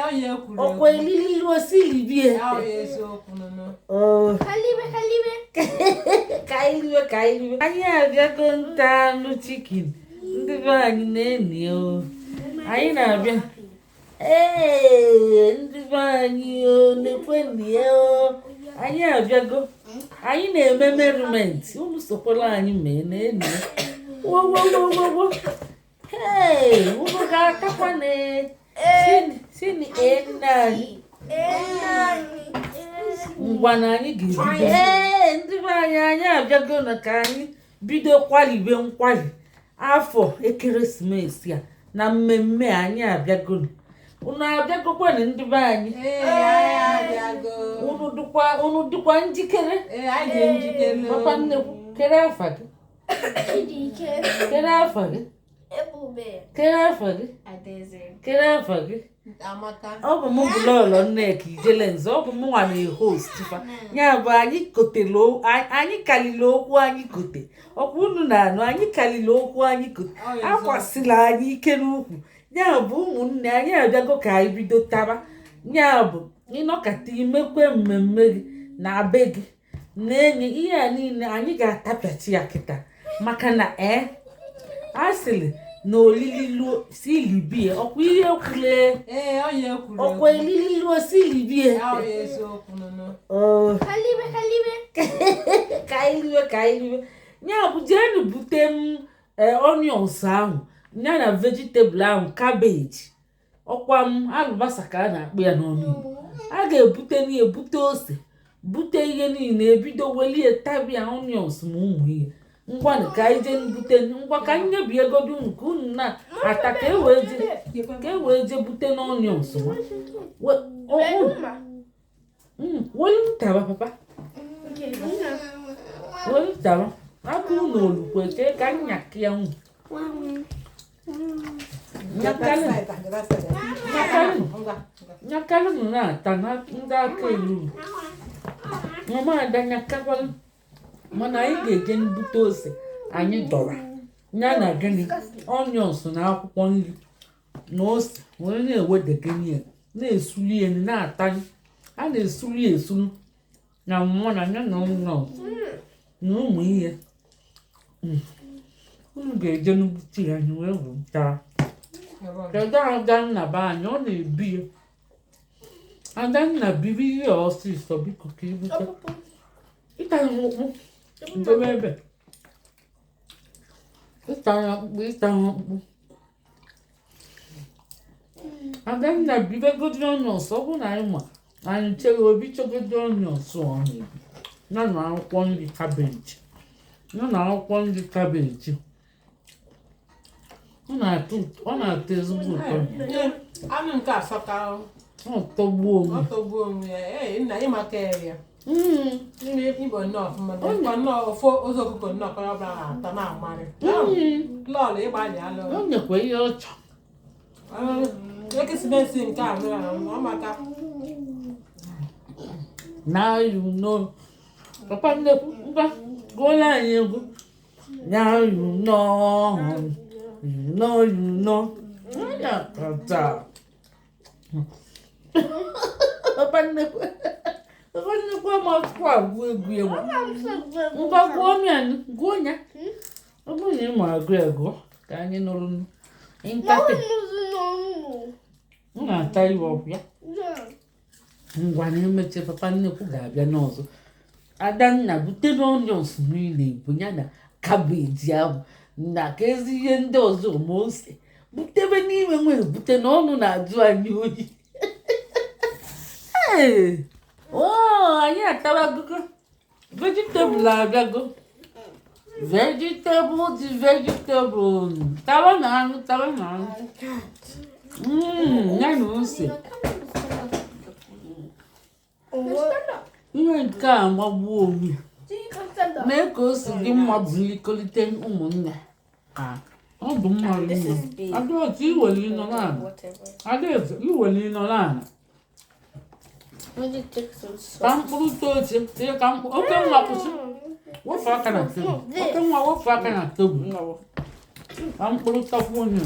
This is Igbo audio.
Onye kwuru. Ọkwa elili luo si libie. Ọ ya eziokwu nụnụ. Oh. Kalibe, kalibe. Ka anyị liwe, ka anyị liwe. Anyị abịago nta anụ chicken. Ndị be anyị na-eni o, anyị na-abịa. Ee, ndị be anyị o, na-ekwenụ o, anyị abịago. Anyị na-eme merriment. Unu sokwala anyị mee na-eni wowowowowo. Hey, unu ga-atakwa na sini. Ee, nne anyị. Ngwa na anyị ga-ebido. Ee, ndị be anyị, anyị abịago na ka anyị bido kwalibe nkwali afọ ekeresimesi a na mmemme a. Anyị abịago, unu abịagokwanụ, ndị be anyị? Ee, anyị abịago. Unu dịkwa njikere? Ee, anyị dị njikere. Papa nnekwu, kere afa gị? Chidike. Kere afa gị? Ebube. Kere afa gị? Adaeze. Kere afa gị? Amaka. Ọ bụ m bụ Lọlọ Nneka Ijelenze. Ọ bụ m nwa na-ehost fa. Ya bụ anyị kotere anyị kalili okwu anyị kote. Ọkwa unu na-anụ, anyị kalili okwu anyị kote. Ọ ya. Akwasịla anyị ike n'ukwu. Ya bụ, ụmụnne anyị, abịago ka anyị bido taba. Ya bụ ịnọkata imekwe mmemme gị na be gị na-enye ihe a niile, anyị ga-atapịachi ya kịta, maka na ee, a sịrị na olili luo si libie. Ọkwa ihe kwule. Ee, onye kwuru. Ọkwa elili luo si libie. Ọ ya eziokwu nụnụ. Oh. Kalibe, kalibe. Ka anyị liwe, ka anyị liwe. Ya bụ jeenu bute m onions ahụ ya na vegetable ahụ, cabbage. Ọkwa m alụbasa ka a na-akpụ ya n'ọnụ Igbo. A ga-ebute na ebute ose, bute ihe niile, ebido welie tabia onions ma ụmụ ihe. Ngwanụ, ka anyị jee bute. Ngwa, ka anyị nyebiegodo unu ka unu na-ata, ka e wee jee bute n'onions nwa. Welu ntaba, papa. Welu ntaba aka unu olukwe chee ka nyaka ya unu nyakalụ nyakalụ nyakalụ na-ata na ndị aka elu. Mama Ada, nyakakwalụ, mana anyị ga-eje bute ose anyị dọrọ ya na gịnị, onions na akwụkwọ nri na ose, wee na-ewedegịnị ya, na-esuli ya, na-atanye. A na-esuli ya esulu na mmụọ na ya na onions na ụmụ ihe. Unu ga-eje n'ubute ya, anyị wee wụta. Kedu Adanna be anyị? Ọ na-ebi ya. Adanna, biri ihe a ọsịsọ, biko, ka ibute ịta ya ọkpụ dobe ebe ịta ya ọkpụkpụ, ịta ya ọkpụkpụ. Adanna, bibegodi onions. Ọ bụrụ na anyị ma anyị chere obi chegodi onions ọ na-ebi ya na akwụkwọ nri cabbage, ya na akwụkwọ nri cabbage. Ọ na-atọ ezigbo ụtọ. Anụ nke asọka. Ọ tọgbuo onwe. Ọ tọgbuo onwe ya. Ee, nna, ịmaka ya. Ime Igbo nnọọ ọfụma, dịkwa nnọọ ofe ozu ọkụkọ nnọọ ka ọ bụla na-atọ na-amarị. Lọọlụ, ịgbalị alụ. O nyekwa ihe ọchọ. Ekeresimesi nke a mere ọ maka. Now you know. Papa nnekwu, ngwa, gụọla anyị egwu. Now you know, you know, you know. Anya kata. Papa nnekwu, papa nnekwu amakwa agụ egwu egwu. Ngwa, gụọ ya, gụọ ya. Ọ bụrụ na ị ma agụ ya, gụọ ka anyị nụrụ ntate. M na-ata iwe ọkụ ya. Ngwa, na emeche papa nnekwu ga-abịa n'ọzọ. Adanna, bute n'onions niile bụ ya na cabbage ahụ na ka ezi ihe ndị ọzọ ma ose butebe n'ime nwe bute na ọnụ na-ajụ anyị oyi. Ee, oo, anyị atabagogo vegetable. Abịago vegetable dị vegetable. Taba na anụ, taba na anụ. Ya na ose. Ihe nke a magbuo onwe ya. Mee ka o si dị mma bụ nlikolite ụmụnne. Ọ bụ mma rinne. Adaotu, iwere ịnọ n'ala. Adaeze, iwere ịnọ n'ala. Ka mkpụrụ too oche tinye ka mkpụrụ. Oke nwa, kwụsị, wepụ aka na tebụl. Oke nwa, wepụ aka na tebụl ka mkpụrụ takwuo onye.